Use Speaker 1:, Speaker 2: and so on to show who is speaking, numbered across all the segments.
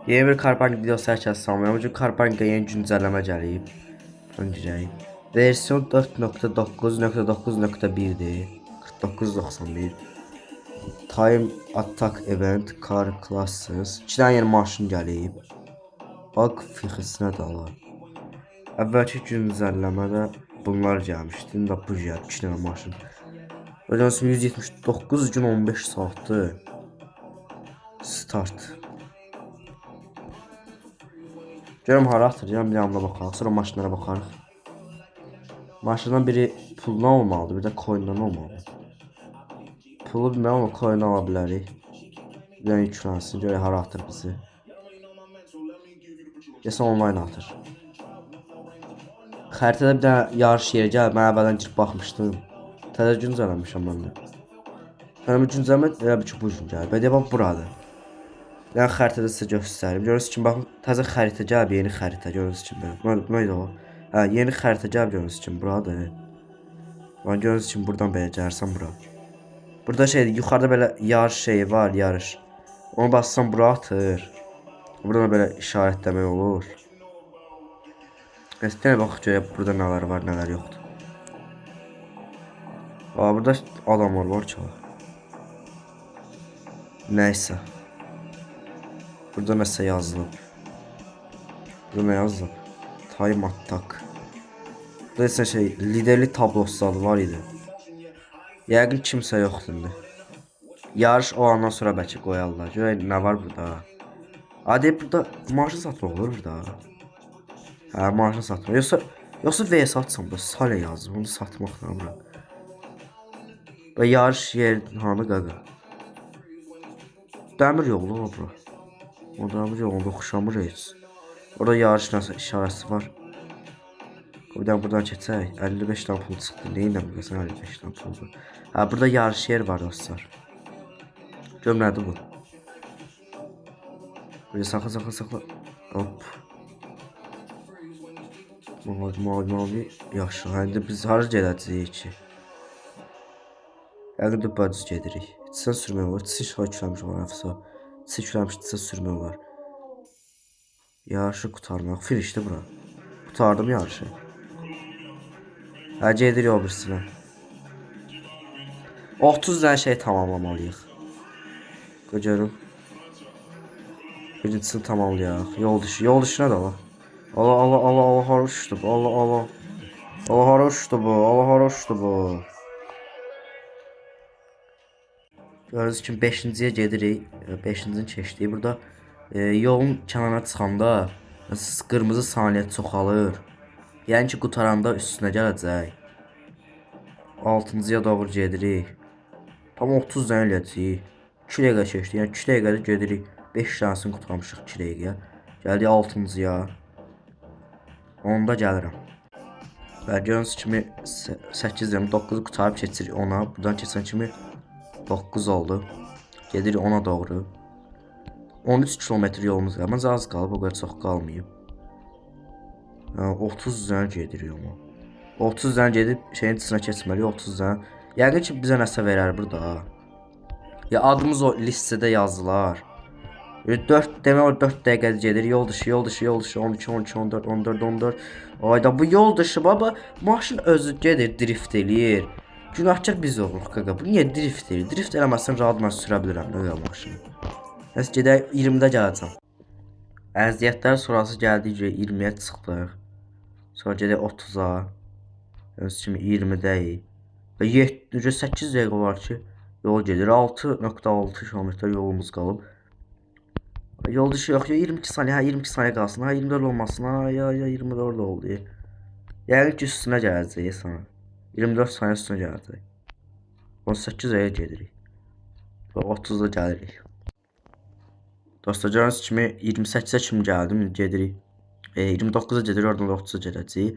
Speaker 1: Yeni bir Car Parking videosu hər kəs salamlayıram. Bugün Car Parkingə yeni güncəlləmə gəlib. Öncə versiyon 4.9.9.1-dir. 49.91. Time Attack Event Car Classes. 2 dənə yeni maşın gəlib. Bug fixinə də var. Əvvəlki güncəlləmədə bunlar gəlmişdi. İndi bu gəlib 2 dənə maşın. Gördüyünüz kimi 179 gün 15 saatdır. Start. Görüm hara atır, yəni bir yanına baxaq, sonra maşınlara baxarıq. Maşından biri puldan olmalıdır, bir də coin'dan olmalıdır. Pulu bilmirəm, amma coin ala bilərik. Bir dənə yüklənsin, görək hara atır bizi. Desən online atır. Xəritədə bir dənə yarış yeri gəlib, mən əvvəldən girib baxmışdım. Təzə güncəlləmişəm mən də. Yəni bu güncəlləmə elə bil ki, bu gün gəlib. Bədə bax buradır. Yəni xəritədə sizə göstərim. Görürsünüz ki, baxın təzə xəritə gəlib, yeni xəritə görürsünüz ki, belə. Bu nə idi o? Hə, yeni xəritə gəlib görürsünüz ki, buradır. Bax görürsünüz ki, buradan belə gəlirsən bura. Burada şeydir, yuxarıda belə yarış şeyi var, yarış. Onu bassan bura atır. Buradan da belə işarətləmək olur. Neyse, bax görək burada nələr var, nələr yoxdur. Aa, burada adamlar var çox. Neyse. Burada nəsə yazılıb. Burada nə yazılıb? Time Attack. Burada isə şey, liderlik tablosu adı var idi. Yəqin kimsə yoxdur indi. Yarış o andan sonra bəlkə qoyarlar. Görək nə var burada. Adi burada maşın satmaq olur burada. Hə, maşın satmaq. Yoxsa VS atsam da Sale yazdım. Onu satmaq da bura. Və yarış yer hanı qaqa? Dəmir yolu var bura. O dəmir yolunda oxşamır heç. Orada yarış nəsə işarəsi var. Bir dənə buradan keçək. 55 dənə pul çıxdı. Neynəm biləsən 55 dənə pul var. Hə, burada yarış yer var dostlar. Görüm nədir bu? Böyle saxla saxla saxla. Hop. Mavi mavi mavi. Yaxşı. Hə, indi biz hara gedəcəyik ki? Yəqin düppədüz gedirik. İçsən sürmək olar. İçsi işığa yükləmiş olar. Əfsa. İçsi yükləmişdirsə sürmək olar. Yarışı qurtarmaq. Finishdir bura. Qurtardım yarışı. Hə, gedirik o birisinə. 30 dənə şey tamamlamalıyıq. Qoy görüm. Birincisini tamamlayaq. Yol dışı. Yol dışı nədir Allah? Allah Allah Allah Allah hara uçdu bu? Allah Allah. Allah hara uçdu bu? Allah hara uçdu bu? Gördüyünüz kimi 5-ciyə gedirik. 5-cini keçdik. Burada yolun kənarına çıxanda qırmızı saniyə çoxalır. Yəni ki, qurtaranda üstünə gələcək. 6-cıya doğru gedirik. Tam 30 dənə eləyəcəyik. 2 dəqiqə keçdi. Yəni 2 dəqiqədə gedirik. 5 dənəsini qurtarmışıq 2 dəqiqəyə. Gəldik 6-cıya. Onda gəlirəm. Və gördüyünüz kimi 8 deyəm, 9-u qurtarıb keçirik 10-a. Buradan keçən kimi 9 oldu. Gedirik 10-a doğru. 13 kilometr yolumuz qalıb. Məncə az qalıb, o qədər çox qalmayıb. Hə, 30 dənə gedirik amma. 30 dənə gedib şeyin içinə keçməliyik, 30 dənə. Yəqin ki bizə nəsə verər burada. Ya adımız o listədə yazılar. 4 demək o 4 dəqiqədə gedir. Yol dışı, yol dışı, yol dışı 12, 12, 14, 14, 14. Ayda bu yol dışı baba maşın özü gedir, drift eləyir. Günahkar biz oluruq qaqa. Bu niyə drift eləyir? Drift eləməsən rahat mən sürə bilirəm də belə maşını. Nəsə gedək 20-də gələcəm. Əziyyətlər sonrası gəldik 20-yə çıxdıq. Sonra gedək 30-a. Gördüyünüz kimi 20-dəyik. Və 7, 8 dəqiqə var ki, yol gedir. 6.6 kilometr yolumuz qalıb. Yol dışı yox, ya 22 saniyə, hə 22 saniyə qalsın, ha 24 olmasın, ha ya ya 24 oldu. Yəqin ki üstünə gələcək sana. 24 saniyə üstünə gələcək. 18 dəqiqə gedirik. Və 30-da gəlirik. Dostlar, gördüyünüz kimi 28-ə kimi gəldim, indi gedirik. 29-a gedirik, oradan da 30-a gedəcəyik.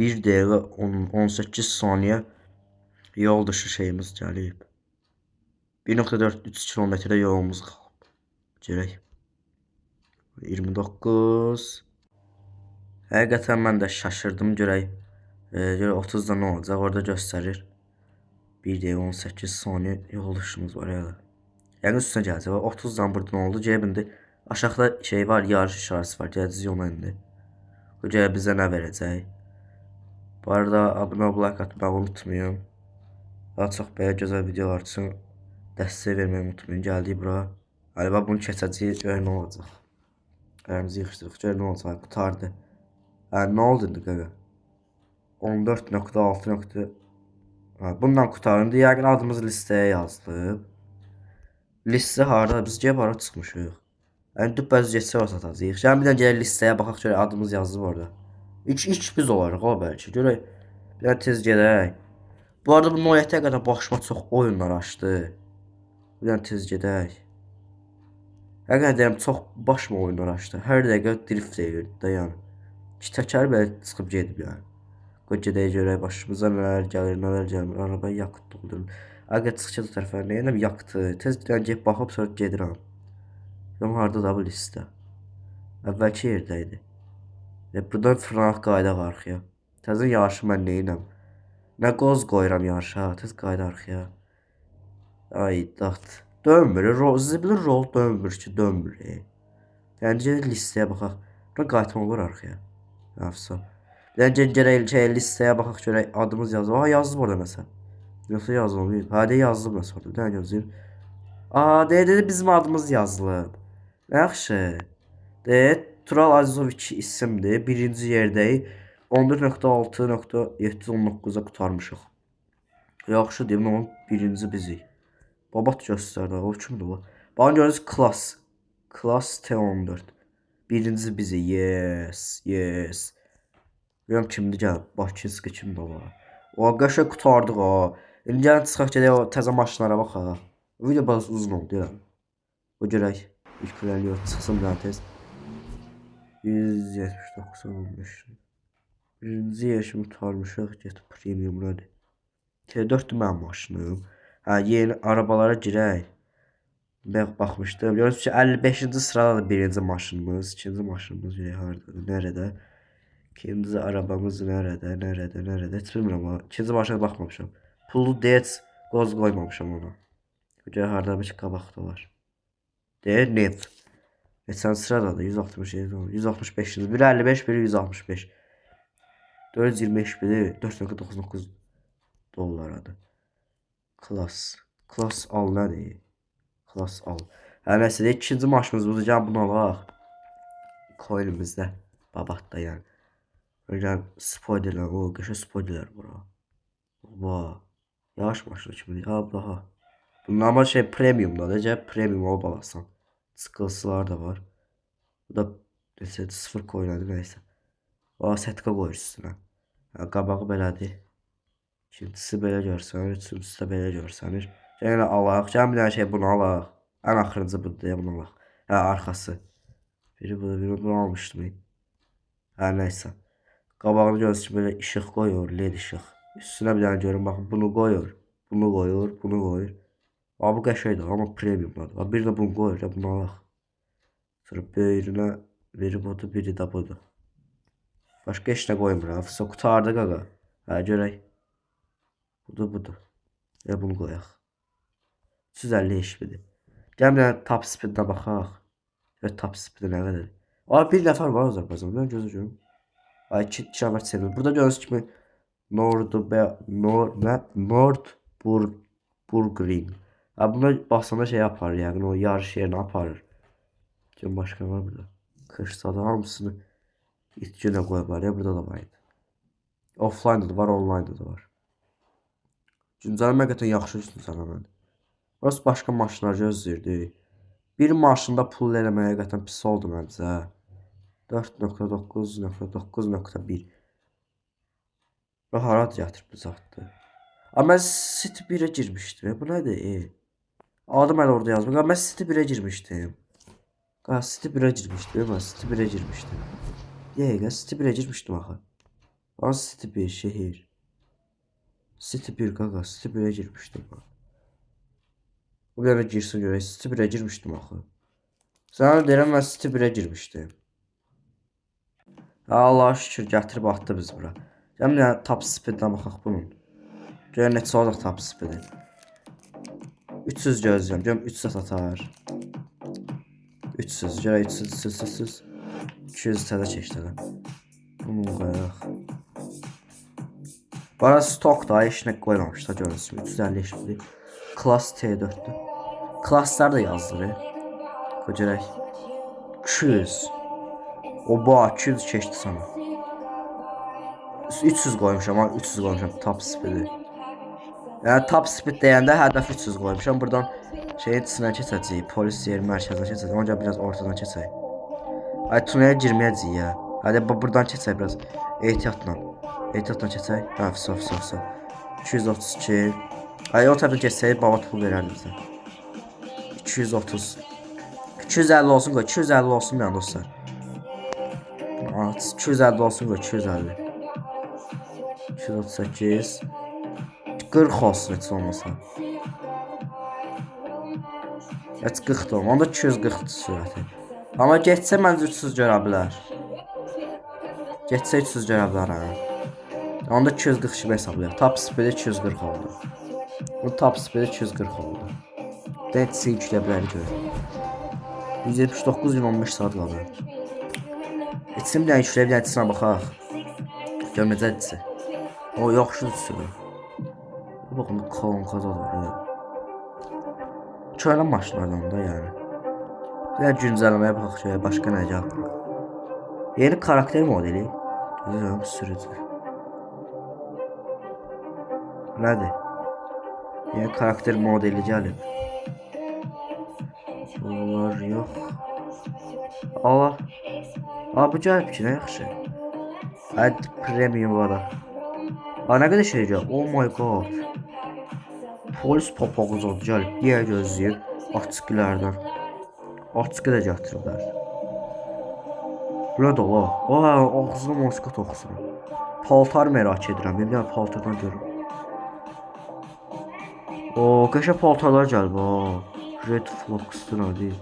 Speaker 1: 1 dəqiqə 10, 18 saniyə yol dışı şeyimiz gəlib. 1.4 kilometrdə yolumuz qalıb. Görək. 29. Həqiqətən mən də şaşırdım görək. Görək 30-da nə olacaq? Orada göstərir. 1 dəqiqə 18 saniyə yol dışımız var hələ. Yəni üstünə gələcək. 30-dan burada nə oldu? Gəlib indi Aşağıda şey var, yarış işarəsi var. Gələcəyik ona indi. O gələ bizə nə verəcək? Bu arada abunə olub like atmağı unutmayın. Daha çox belə gözəl videolar üçün dəstək verməyi unutmayın. Gəldik bura. Galiba bunu keçəcəyik, görək nə olacaq. Əlimizi yığışdırıq, görək nə olacaq. Qurtardı. Hə, nə oldu indi qaqa? 14.6. Ha, bundan qurtardı. Yəqin adımız listəyə yazılıb. Listə harda? Biz gəlib hara çıxmışıq? Yəni düpbəz getsə ora satacağıq. Gəlin bir dənə gələk listəyə baxaq görək adımız yazılıb orada. İlk biz olarıq o bəlkə. Görək. Bir dənə tez gedək. Bu arada bu 07-yə qədər başıma çox oyunlar açdı. Bir dənə tez gedək. Həqiqətən deyirəm, çox başıma oyunlar açdı. Hər dəqiqə drift eləyirdi də yəni. İki təkər belə çıxıb gedib yəni. Qoy gedək görək başımıza nələr gəlir, nələr gəlmir. Arabaya yakıt doldurun. Əgər çıx get o tərəfə, nə edirəm yakıtı. Tez bir dənə gedib baxıb sonra gedirəm. Görüm harda da bu listə. Əvvəlki yerdə idi. E, buradan fırlanaq qayıdaq arxaya. Təzədən yarışı mən nə edirəm? Nə qoz qoyuram yarışa, tez qayıd arxaya. Ay dat. Dönmür. Zibilin rol dönmür ki, dönmür. E. Yəni gedək listəyə baxaq. Bura qayıtmaq olur arxaya. Nəfsə. Bir dənə gəlin görək şey, listəyə baxaq görək adımız yazılıb. Aha yazılıb orada nəsə. Yoxsa yazılmayıb. Hə, de yazılıb nəsə orada. Bir dənə gözləyim. Aa, de, dedi bizim adımız yazılıb. Yaxşı. De, Tural Azizov 2 isimdir. Birinci yerdəyik. 14.6.719-a qurtarmışıq. Yaxşı deyim, amma birinci bizik. Babat göstərdi. O kimdir bu? Baxın görürsünüz klas. Klas T14. Birinci bizik. Yes, yes. Görürəm kimdir gəl. Bakınski kimdir o? O qəşəng qurtardıq ha. İndi gəlin çıxaq gedək o təzə maşınlara baxaq. Video biraz uzun oldu yəni. O görək. Yükleniyor. Çıxsın bir dənə tez. 179 olmuş. Birinci yerişimi qurtarmışıq. Get premium nədir? T4-dür mənim maşınım. Hə, yeni arabalara girək. Bayaq baxmışdım. Görürsünüz ki, 55-ci sıradadır birinci maşınımız. İkinci maşınımız görək hardadır, nerede? İkinci arabamız nerede, nerede, nerede? Heç bilmirəm ha. İkinci maşına baxmamışam. Pulu heç qoz qoymamışam ona. Görək harda bir qabaqda var. Deyir Nev. Neçənci sıradadır? 167, 165-ci. Biri 55, biri 165. 425 biri 4.99 dollaradır. Klas. Klas al nədir? Klas al. Hə nəsə də ikinci maşınımız budur. Gəl bunu alaq. Coin'imizdə. Babatda yəni. Gəl spoilerlər, o qəşəng spoilerlər bura. Baba. Yavaş maşını kimidir. Ha bu daha. Bunun amma şey premiumda necə premium olub alasan. Sıkılsılar da var. Bu da neçə sıfır coin'adır nəysə. O setka qoyur üstünə. Hə, qabağı belədir. İkincisi belə görsənir, üçüncüsü də belə görsənir. Gəlin alaq. Gəlin bir dənə şey bunu alaq. Ən axırıncı budur deyə bunu alaq. Hə, arxası. Biri bu, biri bunu almışdım. Hə, nəysə. Qabağını görürsünüz ki, belə işıq qoyur, led işıq. Üstünə bir dənə görün, baxın, bunu qoyur, bunu qoyur, bunu qoyur. Aa, bu qəşəngdir, amma premiumdadır. Bax, bir də bunu qoyur, ya bunu alaq. Sonra böyrünə biri budur, biri də budur. Başqa heç nə qoymur ha. Vəsə qurtardı qaqa. Hə, görək. Budur, budur. Ya bunu qoyaq. 350 HP-dir. Gəl bir dənə top speed-ə baxaq. Və top speed nə qədər? Aa, bir nəfər var Azərbaycanda. Mən gözə görüm. Ay, iki nəfər çevir. Burada gördüyünüz kimi Nord Nord nə? Nordburg Burgring. Ha, buna basanda şey aparır, yəqin o yarış yerinə aparır. Kim başqa var burada? Kırsadı hamısını itki də qoyublar ya, burada da var idi. Offline-da da var, online-da da var. Güncəlləmə həqiqətən yaxşı güncəlləmədir. Burası başqa maşınlar gözləyirdi. Bir maşında pul eləmək həqiqətən pis oldu məncə. 4.9.9.1. Bu hara gətirib bu zatdı? Amma mən City 1-ə girmişdim. Bu nədir? E? Adım hələ orada yazmır. Mən City 1-ə girmişdim. Qa City 1-ə girmişdim. Mən City 1-ə girmişdim. Dəqiqə City 1-ə girmişdim axı. Hansı City 1 şehir? City 1 qaqa, City 1-ə girmişdim mən. Bu bir dənə girsin görək. City 1-ə girmişdim axı. Sənə deyirəm mən City 1-ə girmişdim. Allah'a şükür gətirib atdı biz bura. Gəlin bir dənə top speed-ə baxaq bunun. Görək neçə olacaq top speed-i. 300 gözləyirəm. Görüm 300 atar. 300, görək 300, 300, 300. 200 təzə keçdi elə. Bunu qoyaq. Bana stok da heç nə qoymamış da görürsünüz. 350 HP. Class T4-dür. Klasslar da yazdırır. Qoy görək. 200. Oba, 200 keçdi sana. 300 qoymuşam, ha, 300 qoymuşam top speed-i. Yəni top speed deyəndə hədəf 300 qoymuşam. Buradan şeyin içindən keçəcəyik. Polis yeri mərkəzinə keçəcəyik. Ona görə biraz ortadan keçək. Ay, tunelə girməyəcəyik ya. Hadi buradan keçək biraz ehtiyatla. Ehtiyatla keçək. Ha, vso, vso, vso. 232. Ay, o tərəfdən keçsəydik baba pul verərdi bizə. 230. 250 olsun qoy. 250 olsun yəni dostlar. Aa, 250 olsun qoy, 250. 238. 40 olsun heç olmasa. Heç 40 da olmaz. Onda 240 sürəti. Amma getsə məncə 300 görə bilər. Getsə 300 görə bilər ha. Onda 240 kimi hesablayaq. Top speed 240 oldu. Bu top speed 240 oldu. Də yükləyə bilərik görək. 179 gün 15 saat qalır. İçsin bir dənə yükləyə, bir dənə içsinə baxaq. Gör necədirsə. O yaxşıdır sürü. Baxın, kolonka da var. Köhnə maşınlardan da yəni. Bir dənə güncəlləməyə baxaq görək başqa nə gəlib. Yeni karakter modeli. Görürəm sürücü. Nədir? Yeni karakter modeli gəlib. Bunlar yox. Allah. Aa, bu gəlib ki, nə yaxşı. Add premium var da. Aa, nə qədər şey gəlib. Oh my god. Polis papağı zad gəlib. Niyə gözləyir? Açıqlardan. Açıqı da gətiriblər. Bu nə də ola? Aa, ağzına maska toxsun. Paltar merak edirəm. Bir dənə paltardan görüm. O, qəşəng paltarlar gəlib ha. Red Fox'dur nədir?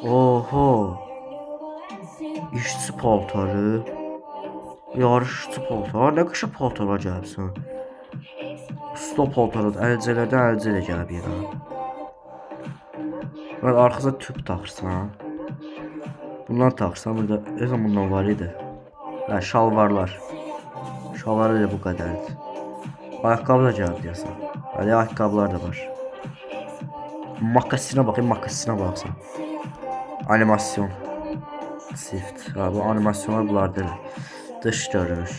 Speaker 1: Oha. İşçi paltarı. Yarışçı paltarı. Nə qəşəng paltarlar gəlibsən. Usta paltarı. Əlcələrdən əlcə də gəlib yenə. Mən arxasına tüp taxırsan. Bundan taxırsan burada. Özüm bundan var idi. Hə, şalvarlar. Şalvarı da bu qədərdir. Ayaqqabı da gəlib deyəsən. Hadi ayaqqabılar da var. Makasinə baxayım, makasinə baxsan. Animasyon. Shift. Ha, bu animasyonlar bunlar deyil. Dış görünüş.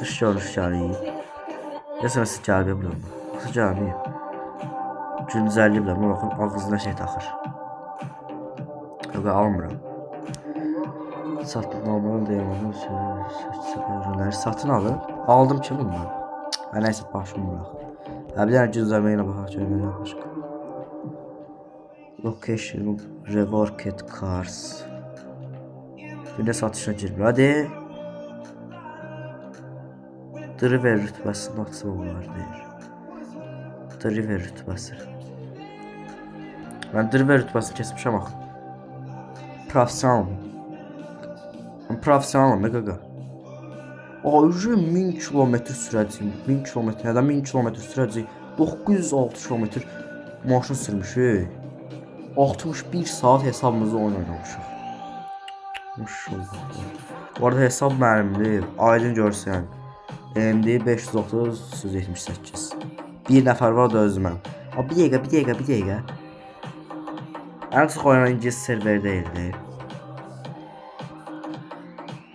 Speaker 1: Dış görünüş gəlir. Deyəsən siz gəlib buradan. Yoxsa gəlməyib. Güncəlləyiblər. Buna baxın, ağzına şey taxır. Yox, almıram. Satın almadan deyəm, ürünləri satın alın. Aldım ki bundan. Hə, nəysə başımı bırax. Hə, bir dənə güncəlləmə yenə baxaq görək nə başqa. Location, Reworked Cars. Bir də satışa girmir. Hadi. Driver rütbəsini açmaq olar deyir. Driver rütbəsi. Mən driver rütbəsini keçmişəm axı. Professionalım. Mən professionalım ne qaqa. Aa, 1000 kilometr sürəcəyim. 1000 kilometr, nədən 1000 kilometr sürəcəyik? 906 kilometr maşın sürmüşük. 61 saat hesabımızda oyun oynamışıq. Maşallah. Bu arada hesab mənimdir. Aydın görsən. MD 530 178. Bir nəfər var da özüməm. Aa, bir dəqiqə, bir dəqiqə, bir dəqiqə. Ən çox oynanan ingilis serveri deyildi.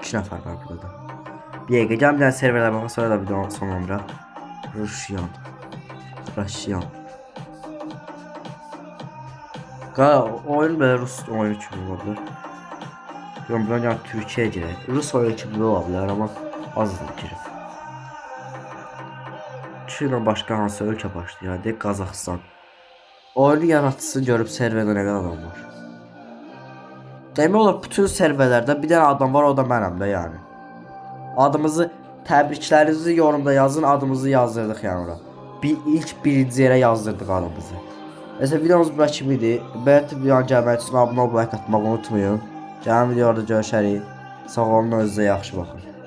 Speaker 1: 2 nəfər var burada da. Bir dəqiqə, gəlin bir dənə serverlərə baxaq, sonra da videonu sonlandıraq. Rusiyan. Rusiyan. Qa oyun belə rus oyunu kimi ola bilər. Yox, buradan yəni Türkiyəyə girək. Rus oyunu kimi də ola bilər, amma az girib. Çinlə başqa hansı ölkə başlayır? Hadi Qazaxıstan. Oyunu yaratıcısını görüb serverdə nə qədər adam var. Demək olar bütün serverlərdə bir dənə adam var, o da mənəm də yəni. Adımızı, təbriklərinizi yorumda yazın, adımızı yazdırdıq yəni ora. Bir ilk birinci yerə yazdırdıq adımızı. Neyse, videomuz bura kimi idi. Belə tip videonun gəlmək üçün abunə olub like atmağı unutmayın. Gələn videolarda görüşərik. Sağ olun, özünüzə yaxşı baxın.